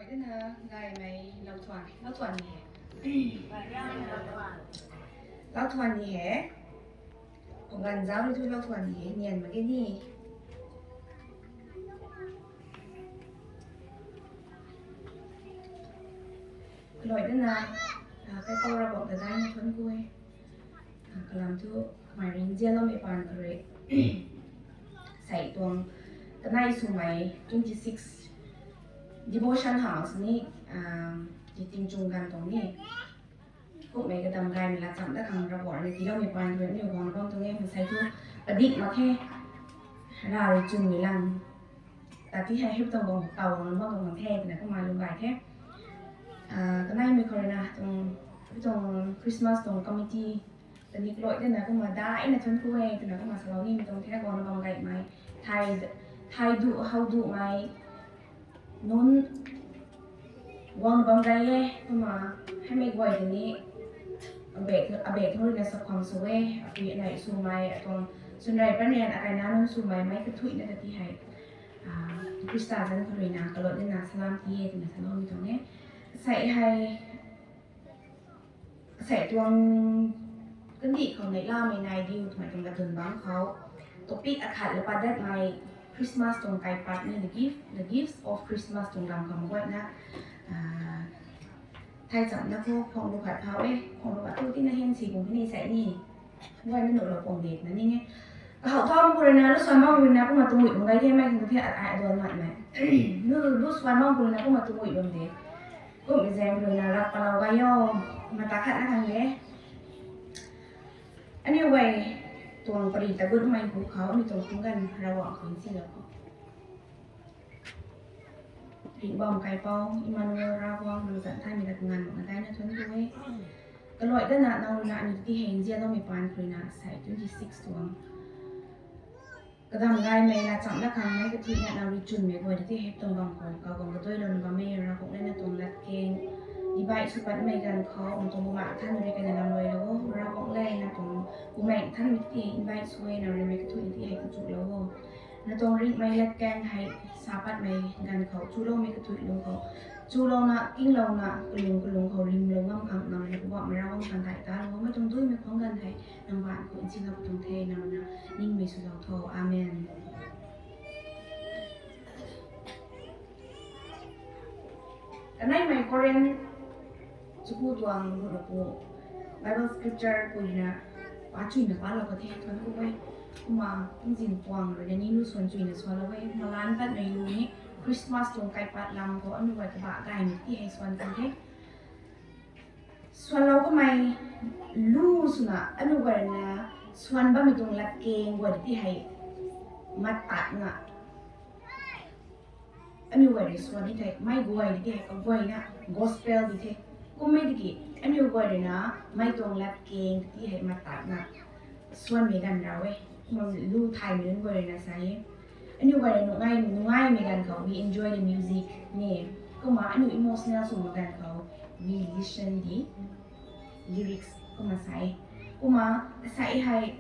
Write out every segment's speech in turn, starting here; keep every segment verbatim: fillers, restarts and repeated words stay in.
Dina gaymei Lauthuan, Lauthuan ni he. Lauthuan ni he. Khou ganv zauc rui thu Lauthuan ni he, nian mak ge ni. Kaloi dina, ah, kaipouc Ravguangc ta daina thuanc ku e. Ah, kalam thu kamei ringzianloumei paan kha rui sei tuang kanei swmei twenty six devotion house ni, ah, ti tingchung ganv tuang ni. Kummei kadam gaymei laa chamv dat khang Ravguangc rui tiiloumei paan kha rui aniu guang bam tuang e, mansei thu padik mak khe. Rav rui chwnmei lang ta ti hei hip tuang guang taw guang bam tuang the twna kumna lung gay the. Ah, kaneimei khou rui na tuang, tuang Christmas tuang committee ta ni kaloi dina kumna daina thuanc ku e twna kumna salou nimei tuang the, guangna bam gaymei. Thay, thay duh, how duhmei nunc guang bam gay e, kumna heimei guay tei ni abek, abek thu rui na sa khwang sw e, apui anei swmei, atuang swnrei panrian akaina nunc swmei mei kathuicna ta ti hei, ah, Khrista zanc khou rui na kalot dina salam ti e twna saloumei tuang e. Sei hei, sei tuang kandih khou neihlamei nai diu twmei tuang latdyn bangc khou topic akhat la pat datmei Christmas tuang kaipat ni the gift, the gifts of Christmas tuang lam khou guayna, ah, thay chamna khou khwang lu khat thau e, khwang lu khat thu tina hian si kum ni sei ni. Guayna nuhlou pang de na ning e. Kahou thau mak khou rui na, lu suan bam khou rui na kumna tumui bam gay the, mei khang the, ai, ai, aduan mat mei. Lu, lu suan bam khou rui na kumna tumui bam de. Kummei zaeng rui na rap palou gay o, mata khat na khang de. Aniu guay tuang pari ta gutmei hu khou, aniu tuang khang ganv Ravguangc khou nsilou khou. Ringhbam kaipouc Emmanuel Ravguangc, nang zanc thaymei ta kanganv makna daina thuanc ku e. Kaloi dana nang rui na aniu ti hei nzianloumei paan kha rui na sei twenty six tuang kadam gaymei laa chamv dat khang mei kathuicna nang rui chwnmei guay ta ti hei tuang bam khou kaguang kaduilouna bammei Ravguangc le, na tuang latkaeng dibaih sw patmei ganv khou nang tuang Bumaengh Nthanmei rui kaina lamluailou o. Ravguangc le, na tuang Bumaengh Nthanmei ti hei invite sw e, nang rui mei kathuicna ti hei kachuklou o. Na tuang ringhmei latkaeng hei sa patmei ganv khou chuloumei kathuic lung khou, chulouna, kinglouna, kalung kalung khou ringlou ngam khang nang rui na Poubauhmei Ravguangc khang thay talou o. Mei tuang duimei khwang ganv hei nang baanc khou nsilou tuang the, nang rui na ningmei swlou tho. Amen. Kaneimei Korin chaku tuang ruhna pu Bible scripture pui na pa chuina palou ka the thuanc ku e. Kumna tingzin puang rui na ni lu suan chuina suanlou e. Kumna lan patmei lu ni Christmas tuang kaipat lam khou aniu guay kabah gaymei ti hei suan kan the. Suanlou kamei lu swna aniu guay rui na suan bammei tuang latkaeng guay ti hei matatna aniu guay rui suan ni the, mei guay ti hei kaguayna gospel ti the. Kummei tiki aniu guay rui na mei tuang latkaeng ti hei matatna suanmei ganv ra e. Kumna lu thaymei nunc guay rui na sa e, aniu guay rui nungai, nungaimei ganv khou we enjoy the music ni. Kumna aniu emotional swmei ganv khou we listen the lyrics kumna sa e. Kumna sa e hei,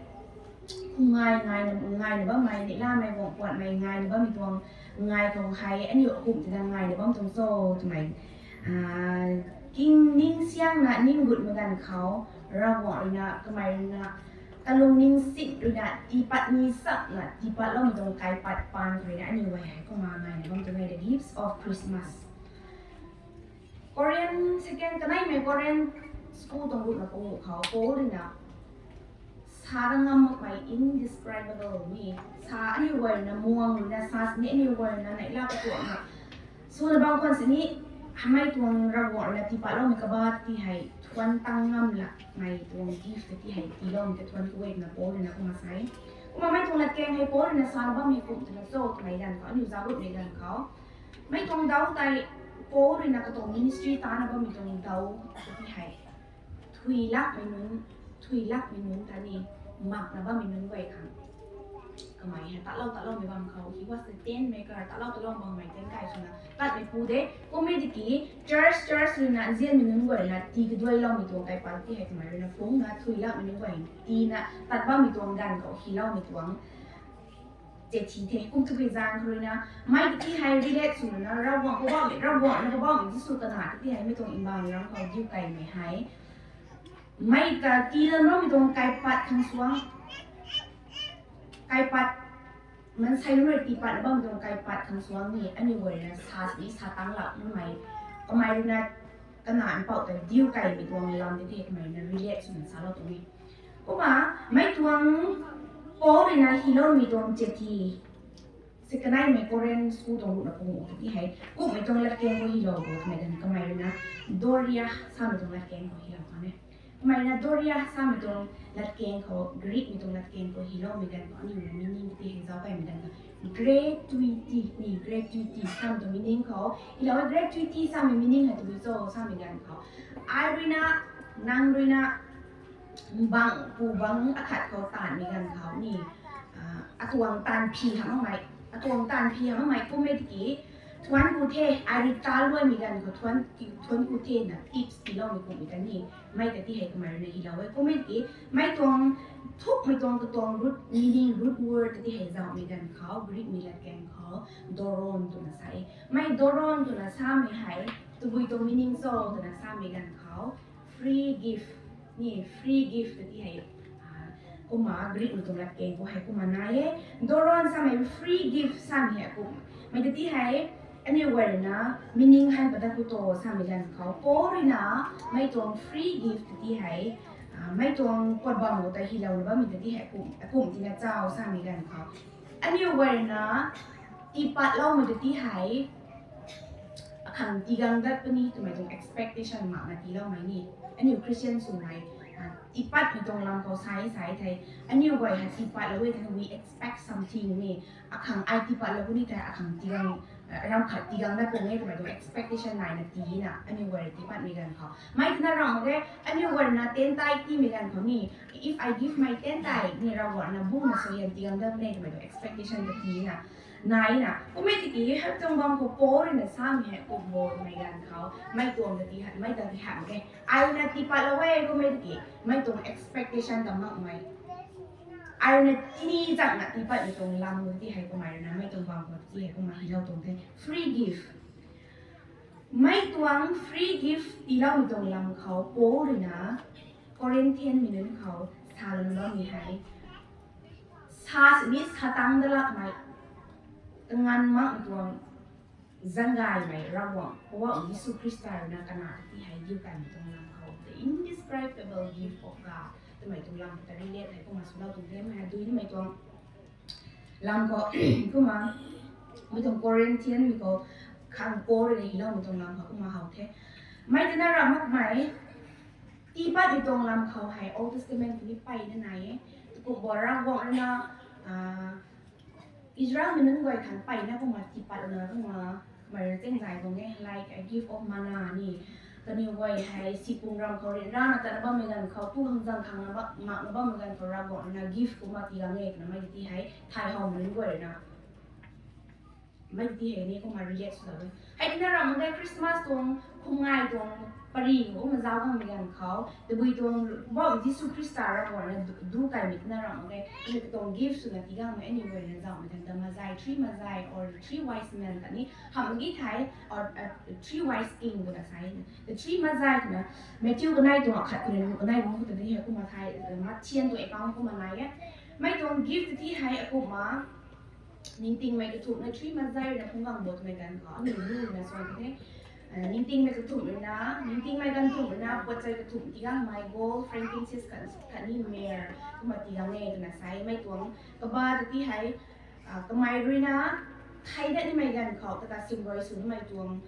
khungai, ngaina, ngaina bammei, neihlamei guang puanmei ngaina bammei tuang ngai khou hei aniu akum tina ngaina bam tuang cho twmei, ah, king ning siangna ning gutmei ganv khou Ravguangc rui na, kamei rui na, kalung ningsin rui na tiipat ni sapna tiipatloumei tuang kaipat paan rui na aniu guay hei kumna ngaina bam tuang e, the gifts of Christmas. Korin, second, kaneimei Korin chaku tuang ruhna panguh khou Paul rui na sa ra ngam makmei indescribable ni, sa aniu guay rui na muang rui na sa sini aniu guay rui na neihla katuakna swna bam khwan sini, hamei tuang Ravguangc rui na tiipatloumei kabaat ti hei thuanc tang ngam lakmei tuang gift ti hei tiiloumei ta thuanc ku e twna Paul rui na kumna sa e. Kumna mei tuang latkaeng hei Paul rui na sa ra bammei kum twna cho twmei ganv khou, aniu zagutmei ganv khou mei tuang dau tei Paul rui na katuang ministry tana bammei tuang dau ti hei thuilakmei nunc, thuilakmei nunc ta ni makna bammei nunc guay khang kamei hei talou taloumei bam khou, he was the tent maker, talou talou bammei tent kai swna tatmei pu de. Kummei tiki church, church rui na nzianmei nunc guay rui na tii kaduailoumei tuang kaipat ti hei kamei rui na phungna thuilakmei nunc guay tiina tat bammei tuang ganv khou hiloumei tuang Chethi the, kum tabui zaeng khou ruina, mei tei hei relate swna, Ravguangc khou bammei, Ravguangc na khou bammei Jisu kana tei hei mei tuang mbaanv ram khou diu kaimei hei. Mei ta tii lan bammei tuang kaipat khang suang. Kaipat, mansei nunc rui tiipat na bammei tuang kaipat khang suang ni, aniu guay na sa sini sa tang lak numei. Kamei ruina, kana mpouh ta diu kaimei tuang lam tei the kamei na relate swna salou tuang e. Kumna, mei tuang Paul ruina hyloumei tuang chethi. Six kaneimei Corinth school tuang ruhna pung tei hei. Kumhmei tuang latkaeng khou hylou bo twmei ganv kamei ruina Doria samei tuang latkaeng khou hylou khang e. Kamei ruina Doria samei tuang latkaeng khou, Greekmei tuang latkaeng khou hyloumei ganv khou aniu na meaning tei hei zauc kaimei ganv khou. Gratuity, ni gratuity samei tuang meaning khou. Hylou gratuity samei meaning hei tabui cho samei ganv khou. Ai ruina, nang ruina, bang, pu bang akhat khou taanvmei ganv khou ni, ah, atuang taanv phi hamh makmei, atuang taanv phi hamh makmei kummei tiki, thuanc ku the, ai rui taanv luaimei ganv khou thuanc, thuanc ku the na tips tiiloumei kummei ta ni, mei ta tei hei kamei ruina hylou e kummei tiki, mei tuang, thukmei tuang katuang root meaning, root word ta tei hei zauhmei ganv khou, Greekmei latkaeng khou, doron twna sa e. Mei doron twna samei hei, tabui tuang meaning cho twna samei ganv khou, free gift, ni free gift ta tei hei, ah, kumna Greekmei tuang latkaeng khou hei kumna nai e, doron samei free gift samei hei kum. Mei ta tei hei, aniu guay ruina, meaning han padat khou to samei ganv khou, Paul ruina, mei tuang free gift ta tei hei, ah, mei tuang pat bam khou ta hylouna bammei ta tei hei kum, kum tina chau samei ganv khou. Aniu guay ruina, tiipatloumei ta tei hei, akhang tigang dat puni twmei tuang expectation makna tiiloumei ni. Aniu Christian swmei, ah, tiipatmei tuang lam khou sai, sai thei. Aniu guay hei tiipatlou e thei we expect something ni. Akhang ai tiipatlou puni thei akhang tigang, ah, ram khat tigang dat puni twmei tuang expectation naina tiina. Aniu guay tiipatmei ganv khou. Mei twna ram mak ge, aniu guay ruina tentai tiimei ganv khou ni. If I give my tentai, ni Ravguangc ruina bungna suaihiam tigang dat puni twmei tuang expectation ta tiina. Naina, kummei tiki hei tuang bam khou Paul ruina samei hei kum bo twmei ganv khou, mei tuang ta tei hei, mei ta tei hei mak ge. Ai ruina tiipatlou e kummei tiki, mei tuang expectation ta makmei. Ai ruina tini changna tiipatmei tuang lam khou tei hei kamei ruina, mei tuang bam khou tei hei kumna hylou tuang the. Free gift. Mei tuang free gift tiiloumei tuang lam khou Paul ruina, Corinthianmei nunc khou, salou bammei hei. Sa sini sa tang dat lakmei, kanganv makmei tuang, zanggaymei Ravguangc, Poubauhmei Jisu Khrista ruina kana ta tei hei diu kaimei tuang lam khou, the indescribable gift of God twmei tuang lam ta relate hei kumna swlou tuang the, mei hei dui nimei tuang lam khou, kumna, mei tuang Corinthianmei khou, khang Paul ruina hyloumei tuang lam khou kumna how the. Mei twna ram makmei, tiipatmei tuang lam khou hei Old Testament khou ni mpeyna nai e. Kum bo Ravguangc ruina, ah, Israelmei nunc guay khang mpeyna kumna tiipatna kumna, mei rui tengzay bang e, like a gift of manna ni. Kaniw guay hei sipung ram khou ryanrana tatna bammei ganv khou, pu hang zang khang na ba, makna bammei ganv khou Ravguangc ruina gift kumna tiigang e twna mei tei hei, thay howmei nunc guay ruina. Mei tei hei ni kumna relate swlou e. Hei tina ram mak ge Christmas tuang, khumngai tuang, pary kumna zauc kangmei ganv khou, tabui tuang, Poubauhmei Jisu Khrista Ravguangc ruina du, du kaimei tina ram mak ge, aniu katuang gift swna tiigangmei aniu guay ruina zauhmei ganv ta mazai, three mazai, or three wise men ta ni, hamh gi thei, or, uh, three wise king twna sa e. The three mazai twna, Matthew kanei tuang akhat twna, kanei tuang khou ta tei hei kumna thei, uh, Matthew tuang account kumna nai e. Mei tuang gift ta tei hei akumna, ningtingmei kathumh na three mazai ruina phungc gang bo twmei ganv khou, aniu lu ruina suan the. Ah, ningtingmei kathumh ruina, ningtingmei ganv thumh ruina, puatchai kathumh tiigangmei gold, frankincense khatni myrrh, kumna tiigang e twna sa e, mei tuang, kaba ta tei hei, ah, kamei ruina, thei dat nimei ganv khou, kata sim rui sw nimei tuang,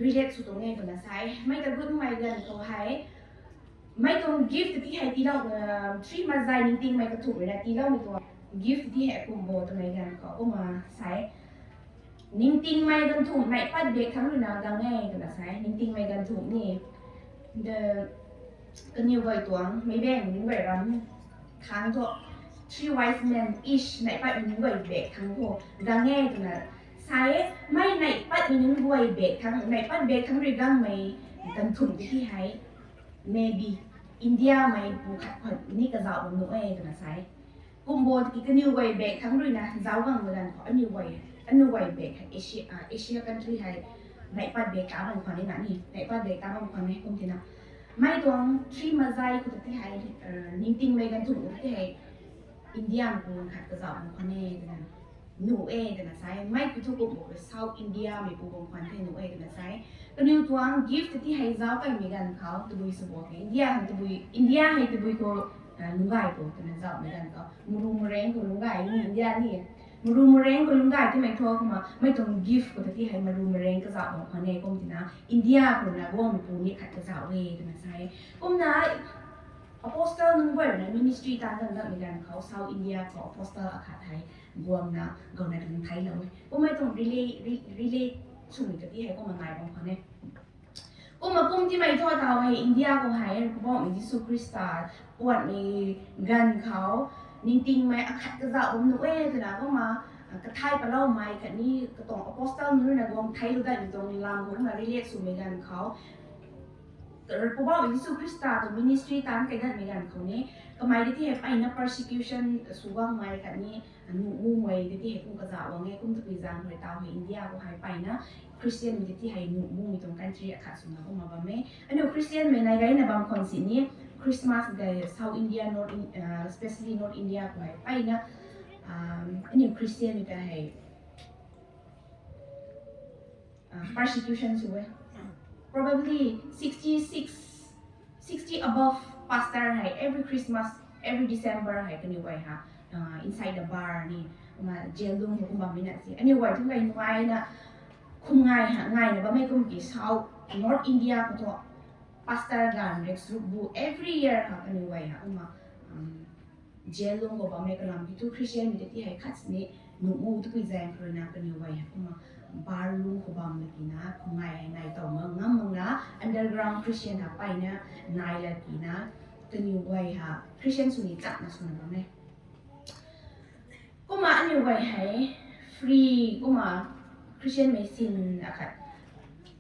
relate sw tuang e twna sa e, mei ta gut nimei ganv khou hei, mei tuang gift ta tei hei tiilou, uh, three mazai ningtingmei kathumh ruina tiiloumei tuang gift ta tei hei kum bo twmei ganv khou kumna sa e. Ningtingmei ganv thumh neih pat bak thangc ruina gang e twna sa e, ningtingmei ganv thumh ni. The, kaniw guay tuang, meic baeng nunc guay ram thangc thu, three wise men each neih patmei nunc guay bak thangc thu, gang e twna sa e, mei neih patmei nunc guay bak thangc, neih pat bak thangc rui gangmei ganv thumh ta tei hei, maybe, Indiamei pu khat khou ni kazauh bam nuh e twna sa e. Kumbo tiki kaniw guay bak thangc ruina zauc gangmei ganv khou aniu guay, aniu guay bak hei Asia, ah, Asia country hei neihpat bak ta bam khwan e na ni, neihpat bak ta bam khwan e kum tina. Mei tuang Sri Majai khou ta ti hei, uh, ningtingmei ganv thumh khou ta ti hei India meipu khat kazauh bam khwan e twna, nuh e twna sa e. Mei kiu thu kumbo South India meipu bam khwan the nuh e twna sa e. Kaniw tuang gift ta ti hei zauc kaimei ganv khou tabui sw bo ke India hei tabui, India hei tabui khou, uh, lungc gay pu twna zauhmei ganv khou maru mareng khou lungc gay ni India ni. Maru mareng khou lungc gay timei thu kumna mei tuang gift khou ta ti hei maru mareng kazauh bam khwan e kum tina India khou na guangmeipu ni khat kazauh e twna sa e. Kumna apostle nunc guay ruina ministry taanv ganv datmei ganv khou South India khou apostle akhat hei guangna gawna ring theilou e. Kummei tuang relay, re-, relay swmei ta ti hei kumna nai bam khwan e. Kumna kum timei thu taw hei India khou hei Poubauhmei Jisu Khrista puatmei ganv khou ningtingmei akhat kazauh bam nuh e twna kumna, ah, kathai paloumei khatni katuang apostle nunc ruina guang theilou datmei tuang lam khou kumna relate swmei ganv khou Poubauhmei Jisu Khrista tuang ministry taanv kaidatmei ganv khou ni kamei ta ti hei mpeyna persecution sw guangmei khatni nuh mumei ta ti hei kum kazauh guang e. Kum tabui zaeng rui taw hei India khou hei mpeyna Christianmei ta ti hei nuh mumei tuang country akhat swna kumna bam e. Aniu Christianmei nai gayna bam khwan sini Christmas gay South India, North In-, uh, especially North India khou hei mpeyna, um, aniu Christianmei ta hei uh, persecution sw e. Probably sixty-six, sixty above pastor hei every Christmas, every December hei kaniw guay ha, uh, inside the bar ni, kumna jail lung khou kum bammei na si. Aniu guay thu kai nuaina, khum ngai ha, ngaina bammei kum ki South, North India khou thu pastor ganv rek sruk bu every year ha kaniw guay ha kumna, um, jail lung khou bammei kalam ki thu Christianmei ta ti hei khat sini nuh mu tabui zaeng ruina kaniw guay ha kumna bar lung khou bammei tina khum ngai hei nai taw ma ngam makna underground Christian ha mpeyna nai la tina kaniw guay ha Christian sw ni chakna swna bam e. Kumna aniu guay hei free kumna Christianmei sin akhat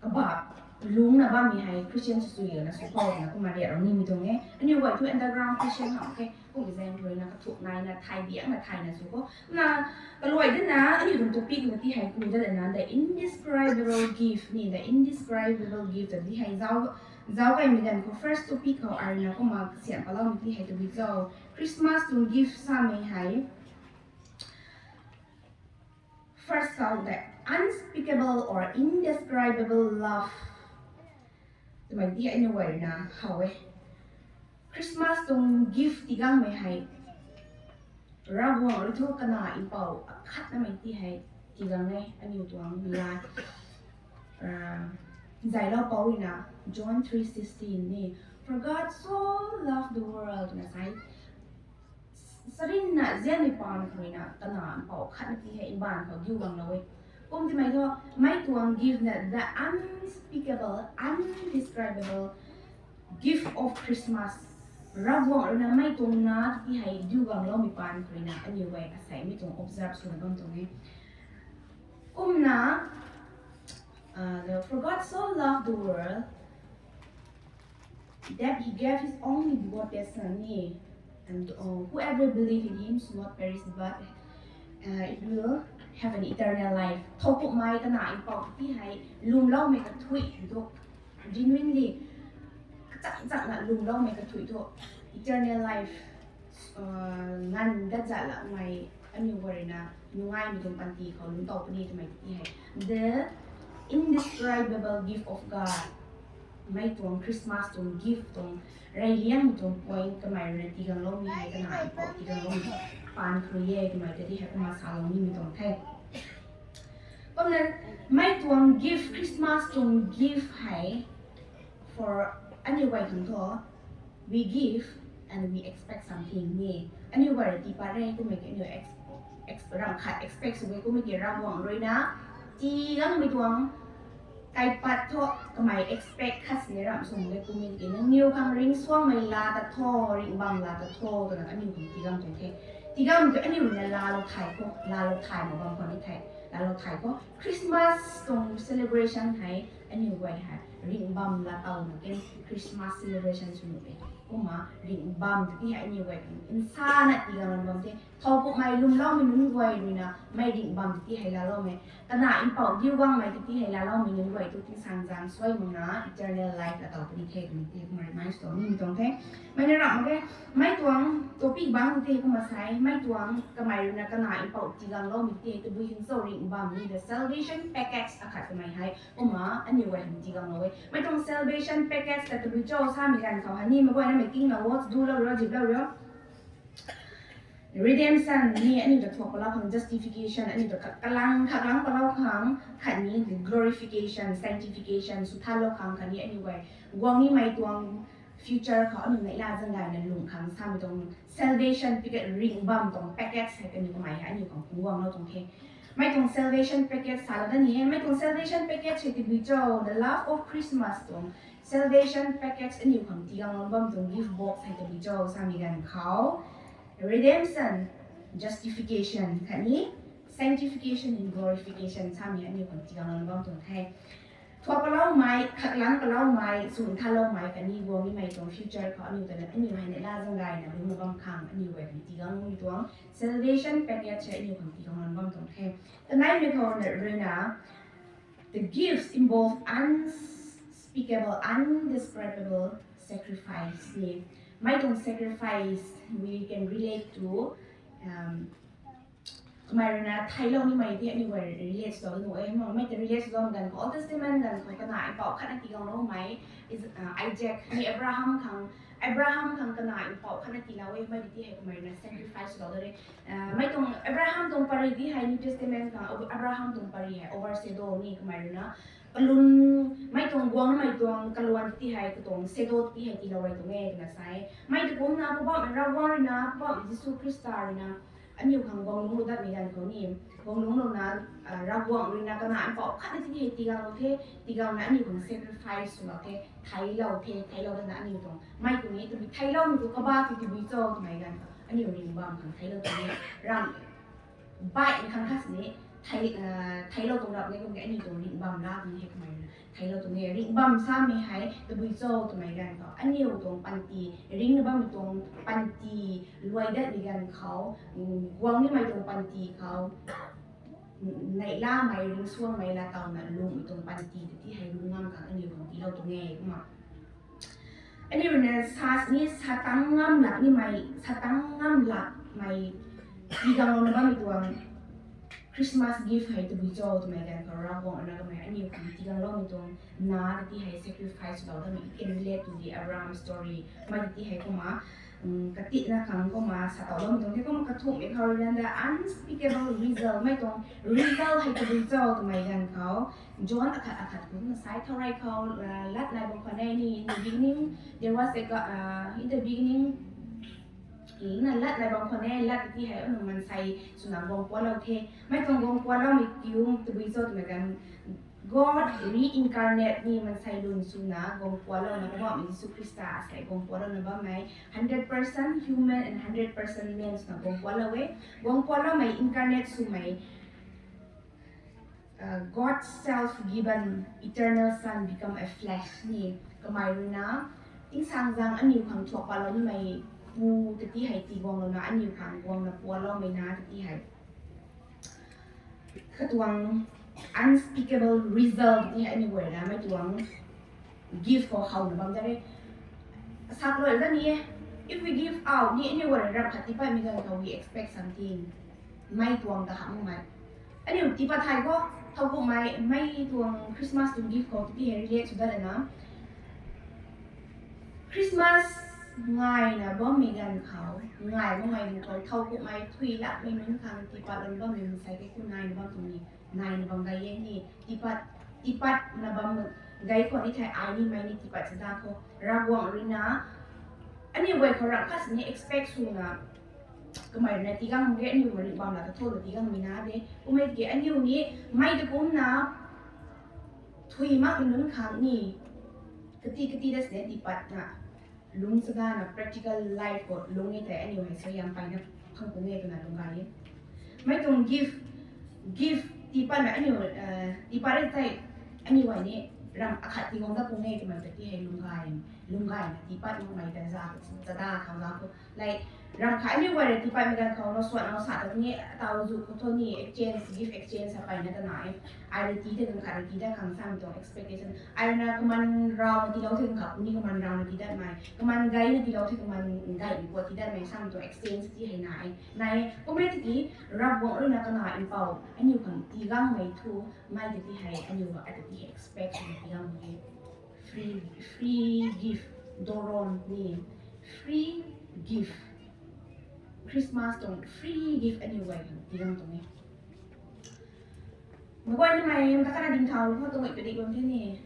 kabap lungcna bammei hei Christian sw sw na sw khou na kumna riak rau nimei tuang e. Aniu guay thu underground Christian ha ke kum zaeng ruina kathuk naina thay diakna thayna sw khou. Na kaluai dana aniu tuang topic na ti hei ku dana the indescribable gift ni, the indescribable gift ta ti hei zauc, zauc kaimei ganv khou first topic khou aruna kumna kasiam paloumei ti hei tabui zauc Christmas tuang gift samei hei First khou the unspeakable or indescribable love twmei ti aniu guay ruina how e. Christmas tuang gift tigangmei hei Ravguangc rui thu kana mpouh akhatnamei ti hei tigang e aniu tuang la. Uh, zaylou pou ruina John three sixteen ni, For God so loved the world na sa e. Sarinna zianmei paan khou ruina kana mpouh khatna ti hei mbaanv khou diu ganglou e. Kum timei thu mei tuang gift na the unspeakable, indescribable gift of Christmas. Ravguangc ruina mei tuang na ti hei diu gangloumei paan khou ruina aniu guay aseimei tuang observe swna bam tuang e. Kumna, uh, the, For God so loved the world that he gave his only begotten Son, and, uh, whoever believe in him should not perish but, uh, it will have an eternal life. Thokumei kana mpouh ti hei lwmloumei kathuic thu, genuinely kachang changna lwmloumei kathuic thu eternal life, uh, nganv dat zat lakmei aniu guay ruina nungaimei tuang panty khou lungctow puni twmei ti hei the indescribable gift of God. Mei tuang Christmas tuang gift tuang reyliangmei tuang point kamei ruina tigangloumei hei kana mpouh tigangloumei paan khou rui e twmei ta ti hei kumna salou nimei tuang the. Kumna mei tuang gift, Christmas tuang gift hei for aniu guay khang thu we give and we expect something ni. Aniu guay rui tii pat re kummei ki aniu ex-, ex-, ramh khat expect sw e kummei ki Ravguangc ruina tigangmei tuang kaipat thu kamei expect khat sini ramh sw e kummei ki nangniw khang ringcsuangmei laa ta tho, ringhbam laa ta tho twna aniu khang tigang tuang the. Tigang tu aniu ruina laalou thay khou, laalou thay mak bam khou ni the, laalou thay khou Christmas tuang celebration hei aniu guay hei ringh bam la tawna ken Christmas celebration sw nuh e. Kumna ringh bam tiki hei aniu guay nsa na tigang bam the. Thow kumhmei lwmloumei nunc guay ruina mei ringh bam tiki hei laaloumei, kana mpouh diu guangmei tiki hei laaloumei nunc guay tu tingsaengzaeng suai makna eternal life la taw puni the twmei tei kumna remind sw tuang ni tuang the. Mei na ram mak ge, mei tuang topic bang tei kumna sa e, mei tuang kamei ruina kana mpouh tigangloumei tei tabui hyn cho ringh bam ni the salvation package akhat kamei hei kumna aniu guay hei tiganglou e. Mei tuang salvation package ta tabui cho samei ganv khou hei ni mei guay na mei kinglou o, dulou rio, ziplou rio. Redemption ni aniu ta thuak palou khang, justification aniu ta kalang khaklang palou khang, khatni glorification, sanctification sw thalou khang khatni aniu guay guang nimei tuang future khou aniu neihla zaeng gayna lung khang samei tuang salvation package, ringh bam tuang package hei kaniw kamei hei aniu khang phungc guanglou tuang the. Mei tuang salvation package salou dat ni e, mei tuang salvation package hei tabui cho, the love of Christmas tuang salvation package aniu khang tiganglou bam tuang gift box hei tabui cho samei ganv khou redemption, justification khatni sanctification and glorification samei aniu khang tiganglou bam tuang the. Thuak paloumei, khaklang paloumei, sw nthaloumei khatni guang nimei tuang future khou aniu ta aniu hei neihla zaeng gayna lungna bam khang aniu guay khang tiganglou tuang salvation package hei aniu khang tiganglou bam tuang the. Kaneimei khou ruina the gifts involve unspeakable, undescribable sacrifice ni. Mei tuang sacrifice we can relate to, kamei ruina theilou nimei tei aniu guay relate swlou nuh e. Mei ta relate swlou ganv khou Old Testament ganv khou kana mpouh khatna tigangloumei, Isaac ni Abraham khang, Abraham khang kana mpouh khatna tiilou e. Mei tei hei kamei ruina sacrifice swlou da re. Mei tuang Abraham tuang pary tei hei New Testament khang Abraham tuang pary hei overshadow ni kamei ruina kalum, mei tuang guang mei tuang kaluan tei hei katuang shadow tei hei tiilou rey tuang e twna sa e. Mei ta kumna Poubauhmei Ravguangc ruina, Poubauhmei Jisu Khrista ruina aniu khang guang lungclou datmei ganv khou ni, guang lungclouna, Ravguangc ruina kana mpouh khatna tei hei tiganglou the, tigangna aniu khang sacrifice swlou the, theilou the, theilou dana aniu tuang mei tuang ni tabui theilou mei tu kabah tei tabui cho twmei ganv khou aniu ringh bam khang theilou tuang e. Ram baihmei khang khat sini theilou tuang rap ni kum ke aniu tuang ringh bam la tuang hei kamei ruina theilou tuang e. Ringh bam samei hei tabui cho twmei ganv khou aniu tuang panty, ringcna bammei tuang panty luai datmei ganv khou, guang nimei tuang panty khou neihlamei, ringcsuangmei la tawna lungmei tuang panty tei hei lung ngam khang aniu khang tiilou tuang e kumna. Aniu ruina sa ni satang ngam lak nimei, satang ngam lakmei tiganglouna bammei tuang Christmas gift hei tabui cho twmei ganv khou Ravguangc ruina kamei aniu khang tigangloumei tuang na tei hei sacrifice swlou datmei, it can relate to the Abraham story. Mei tei hei kumna katitna khang kumna sa tawloumei tuang the. Kumna kathumhmei khou ruina the unspeakable result, mei tuang result hei tabui cho twmei ganv khou John akhat akhat kumna sa e. Thau rey khou lat nai bam khwan e ni, in the beginning there was a, in the beginning na lat nai bam khwan e, lat tei hei aniu mansei swna guang pualou the. Mei tuang guang pualoumei kiu tabui cho twmei ganv God reincarnate ni mansei lun swna guang pualouna Poubauhmei Jisu Khrista asei guang pualouna bammei, hundred percent human and hundred percent man swna guang pualou e. Guang pualoumei, incarnate swmei, God's self-given eternal Son become a flesh ni, kamei ruina tingsaengzaeng aniu khang thuak palou nimei pu tei hei tiguanglouna aniu khang guangna pualoumei na tei hei katuang unspeakable result tei hei aniu guay ruina mei tuang gift khou howna bam da re. Saklou da ni e, if we give out ni aniu guay ruina rap khat tii patmei ganv khou we expect something. Mei tuang ta hamhmei aniu tii pat thei khou, thowkumhmei mei tuang Christmas tuang gift khou tei hei relate sw dat lana Christmas ngaina bammei ganv khou, ngai makmei ru khou thowkumhmei thuy lakmei nunc khang tii patlou bammei mansei tei ku naina bam tuang ni, naina bam gay e ni, tiipat, tiipatna bam gay khou ni thei ai nimei ni tiipat sa da khou Ravguangc ruina aniu guay khou rap khat sini expect swna kamei ruina tigang mak ge, aniu guay ringh bam la ta thona tigang mei na de. Kummei tiki aniu ni mei ta kumna thuy makmei nunc khang ni kati kati da sini tiipatna lungc sa dana practical life khou lungc e tei aniu hei suaihiam mpeyna phang pung e twna lung gay e. Mei tuang gift, gift Tiipatmei aniu, tiipat rui tei aniu guay ni ram akhat tiiguang dat puni e twmei ta ti hei lungcgay, lungcgayna tiipat makmei ta za, chada khang za khou. Like, ram khat aniu guay rui tiipatmei ganv khou, no suan no sa ta ni, tau zu khou thu ni, exchange, gift exchange sa peyna ta na e. Ai rui tii tei ganv khat rui tii dat khang samei tuang expectation. Ai rui na kaman rau na tiilou tei ganv khat ni kaman rau na tii datmei. Kaman gay na tiilou tei kaman gay ni pat tii datmei samei tuang exchange ti hei na e. Na e, kum e tiki, Ravguangc rui na kana mpouh aniu khang tii gangmei thu, mei ta ti hei, aniu ata ti hei expect na tii gangmei e. Free, free gift, Doron ni, free gift. Christmas tuang free gift aniu guay khang tii gang tuang e. Meic guay nimei ta kana ding thau khou tuang padik bam the ni.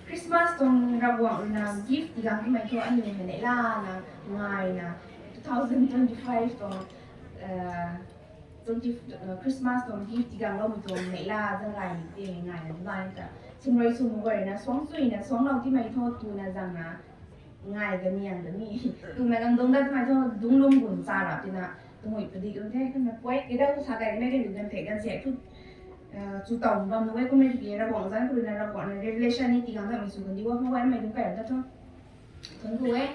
Christmas tuang Ravguangc rui na gift tii gang twmei thu aniu hei neihla na, ngai na, two thousand twenty-five tuang, twenty, Christmas tuang gift tii gangloumei tuang neihla zang gay ni te ngai na dulan ta. Simrui sw meic guay rui na suang sui na suanglou timei thu tuna zang na ngai da niang da ni. Twmei gang dungc dat twmei thu dungc lum gun cha rap tina, tumui padik lum the, kumna point kida ku sa kai mei rin gan the gan se thu, chu tau bam nu e kumna ki Ravguangc zanc khou rui na Ravguangc na revelation ni tii gang tamei sw kan di wa meic guay mei dungc kai ta thu. Thank you e.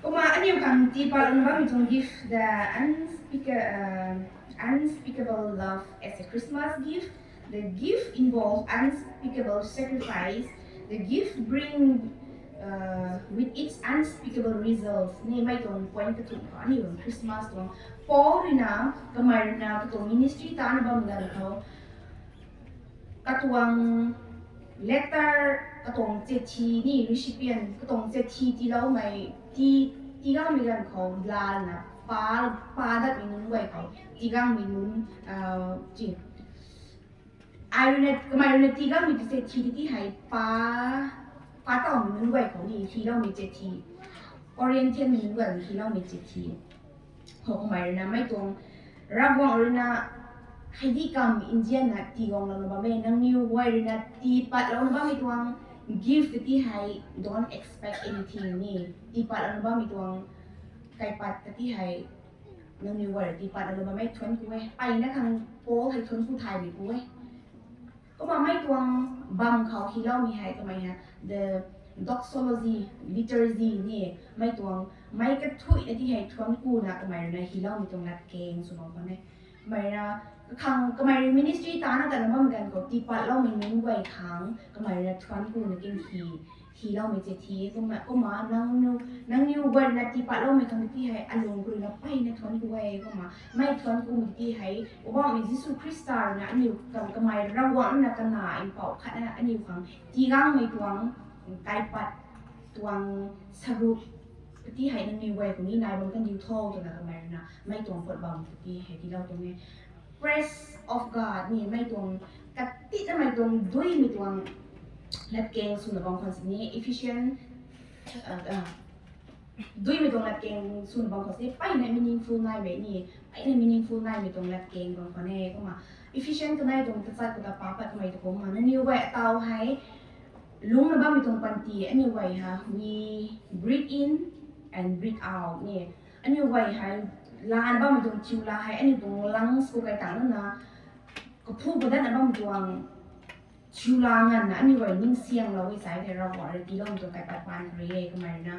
Kumna aniu khang tiipatna bammei tuang gift, the unspeakable, unspeakable love as a Christmas gift. The gift involve unspeakable sacrifice. The gift bring, with its unspeakable results. Ni mei tuang point kathumh khou aniu Christmas tuang Paul rui na, kamei rui na katuang ministry tana bam ganv khou, katuang letter, katuang chithi ni, recipient, katuang chithi tiiloumei, tii, tii gangmei ganv khou lana, pa, pa datmei nunc guay khou tii gangmei nunc, chi, ai rui na, kamei rui na tii gangmei chithi ti hei pa, pa tawmei nunc guay khou ni hiloumei chithi, Corinthian nunc guay hiloumei chithi khou kamei rui na mei tuang, Ravguangc rui na, hei di kam nzianna tii guanglouna bam e, nangniw guay rui na tiipatlouna bammei tuang gift ti hei, don't expect anything ni, tiipatlouna bammei tuang kaipat ta ti hei, nangniw guay rui tiipatlouna bam e thuanc ku e, peyna khang Paul hei thuanc ku thaymei ku e. Kumna mei tuang bam khou hiloumei hei kamei hei, the doxology, liturgy ni, mei tuang, mei kathuina ti hei thuanc kuna kamei rui na hiloumei tuang latkaeng sw bam khwan e. Kamei rui, kakhang kamei rui ministry tana tana bammei ganv khou tiipatloumei nunc guay khang kamei rui na thuanc kuna kin hi, hiloumei chithi, kumna, kumna nangniw, nangniw guay rui na tiipatloumei khang ti hei alung khou rui na peyna thuanc ku e, kumna mei thuanc kumei ti hei, Poubauhmei Jisu Khrista rui na aniu khang, kamei Ravguangc rui na kana mpouh khatna aniu khang tii gangmei tuang, kaipat tuang sarup ti hei nangniw guay khou ni nai bam kandiu tho twna kamei rui na mei tuang pat bam ti hei tiilou tuang e. Praise of God ni mei tuang, katinamei tuang, duimei tuang latkaeng swna bam khwan sini, Ephesian, duimei tuang latkaeng swna bam khwan sini, peyna meaningful naimei ni, peyna meaningful naimei tuang latkaeng bam khwan e, kumna Ephesian kanei tuang tachat khou ta pa pat kamei ta kumna, nangniw guay ataw hei, lungcna bammei tuang panty, aniu guay hei, we breathe in and breathe out ni. Aniu guay hei, lana bammei tuang thiu la hei, aniu tuang lungs khou kai tang na, kaphu padatna bammei tuang thiu la nganvna aniu guay ningsianglou e sai thei Ravguangc rui tiiloumei tuang kaipat paan kha rui e kamei rui na.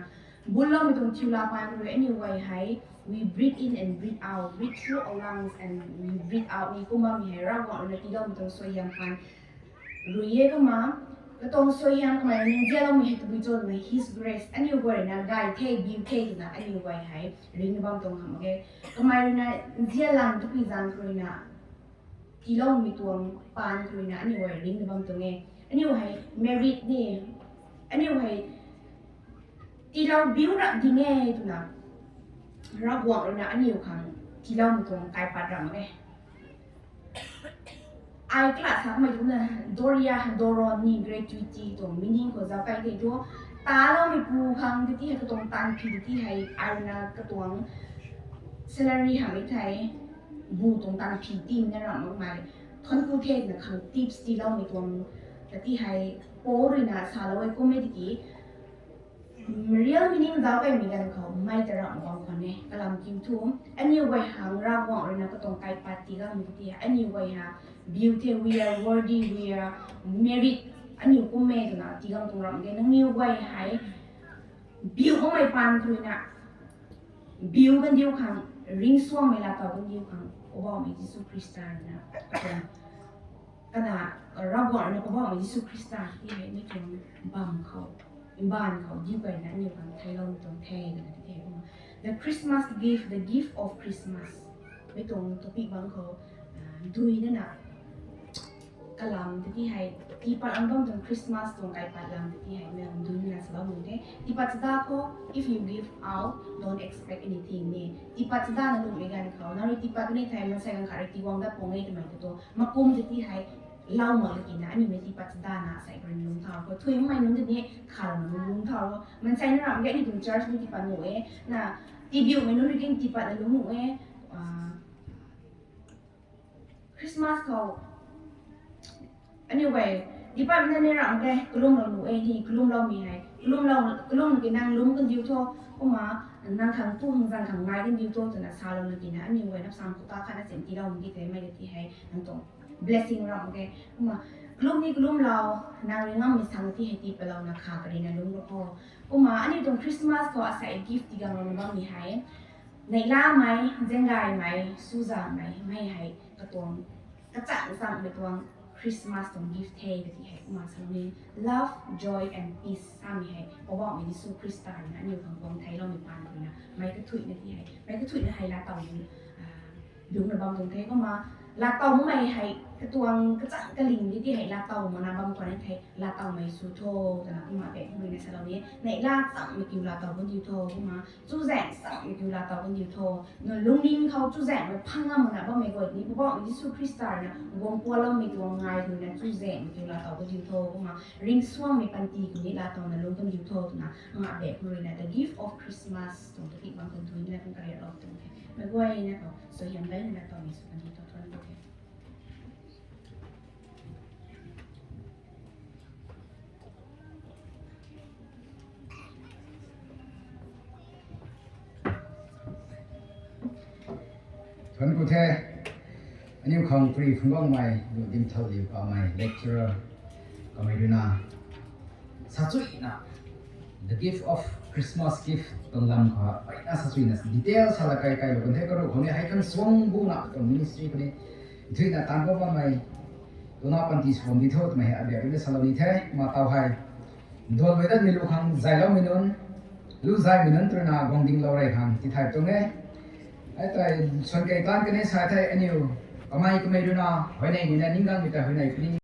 Bunloumei tuang thiu la paan kha rui aniu guay hei, we breathe in and breathe out, breathe through our lungs and we breathe out ni kumna mi hei Ravguangc rui na tiiloumei tuang suaihiam paan rui e kumna, katuang suaihiam kamei rui nzianloumei hei tabui cho twmei His grace, aniu guay rui na gay the, biu the twna aniu guay hei ringna bam tuang hamh mak e. Kamei rui na nzianlang tapui zaeng kha rui na, tiiloumei tuang paan kha rui na aniu guay ringna bam tuang e. Aniu hei merit ni, aniu hei tiilou biu rap ding e twna, Ravguangc rui na aniu khang tiiloumei tuang kaipat ram mak e. Ai kala samei tuna, Doria, Doron ni gratuity tuang meaning khou zauc kai tei thu, taloumeipu khang ti hei katuang taanv phi ti hei, ai rui na katuang salary hamhmei thei, bu tuang taanv phi tina ram makmei, thuanc ku thena khang tips tiiloumei tuang, ta ti hei, Paul rui na salou e kum e tiki, Real meaning zauc kaimei ganv khou mei ta ramh bam khwan e, kalam kiu thu, aniu guay hang Ravguangc rui na katuang kaipat tii ganmei tei, aniu guay ha biu the, we are worthy, we are merit, aniu kum e twna tii ganv tuang ramh ge. Nangniw guay hei biu bammei paan khou rui na biu kandiu khang, ringcsuangmei laatow kandiu khang Poubauhmei Jisu Khrista rui na, kana, Ravguangc rui na Poubauhmei Jisu Khrista tei hei mi tuang bam khou, mbaanv khou diu kayna aniu khang theiloumei tuang the twna tei the kumna. The Christmas gift, the gift of Christmas, mi tuang topic bangc khou dui nana kalam tei hei, tiipat ang bam tuang Christmas tuang kaipat lam tei hei mei dui nana saloumei the. Tiipat chada khou, if you give out, don't expect anything ni. Tiipat chadana lungmei ganv khou nang rui tiipat ni thei maansei ganv khat rui tiiguang dat pung e twmei ta tu makum tei hei lou mak lakina aniu mei tiipat chadana sei rui lungc thau khou, thuimei nunc tei ni khalou nunc lungc thau o. Maansei na ramh ge, aniu tuang church ni tiipat nuh e, na tibiumei nunc rui king tiipatna lungc nuh e. Christmas khou aniu guay tiipatna ni ramh ge, kalumlou nuh e ni, kalumloumei hei kalumlou, kalum ki nang lungc kandiu tho, kumna nang khang tu hang zang khang ngai kandiu tho twna salou lakina aniu guay napsam khou ta khatna sin tiilou mak ki the, mei tei hei nang tuang blessing ramh ge. Kumna kalum ni kalumlou, nang rui ngammei sang tei hei tiipatlouna kha karina lungc ru kho. Kumna aniu tuang Christmas khou asei gift tii ganglouna bammei hei neihlamei, zaenggaymei, chuzaenghmei, mei hei katuang kachang changmei tuang Christmas tuang gift the ta tei hei kumna salou ni. Love, joy and peace samei hei Poubauhmei Jisu Khrista rui na aniu khang guang theiloumei paan khou rui na mei kathuina tei hei, mei kathuina hei laatow lungcna bam tuang the. Kumna laatow makmei hei katuang kachang kaling tei hei laatow makna bam khwan e thei, laatowmei sw tho twna kumna pek rui na salou ni. Neihla changmei kiu laatow kandiu tho, kumna chuzaeng changmei kiu laatow kandiu tho. Nang lungning khou chuzaenghmei phang ngam makna bammei guay ni Poubauhmei Jisu Khrista rui na guang pualoumei tuang ngai rui na chuzaenghmei kiu laatow kandiu tho, kumna ringcsuangmei panty kiu ni laatowna lungc kandiu tho twna kumna pek rui na the gift of Christmas tuang topic bangc khou dui nana kum kariaklou tuang the. Mei guayna khou suaihiam dai nana tawmei sw kandiu tho, thuanc ku the. Thuanc ku the. Aniu khang pary phungc guangmei, lu dim thau liu kamei lecturer kamei rui na sa chuina, the gift of Christmas gift tuang lam khou peyna sa chuina detail sala kai kailou kan the. Karuh khou ni hei kan suang buna tuang ministry khou ni thuina taanc bam bammei tuna panty sw bam di tho twmei hei abiak rui na salou ni the. Kumna taw hei duanmei datmei lu khang zayloumei nunc, lu zaymei nunc rui na guang dinglou rey khang tithay tuang e. Hei tei suan kei taanc kan e sa thei aniu kamei kamei rui na huayney nina ningganmei ta huayney puni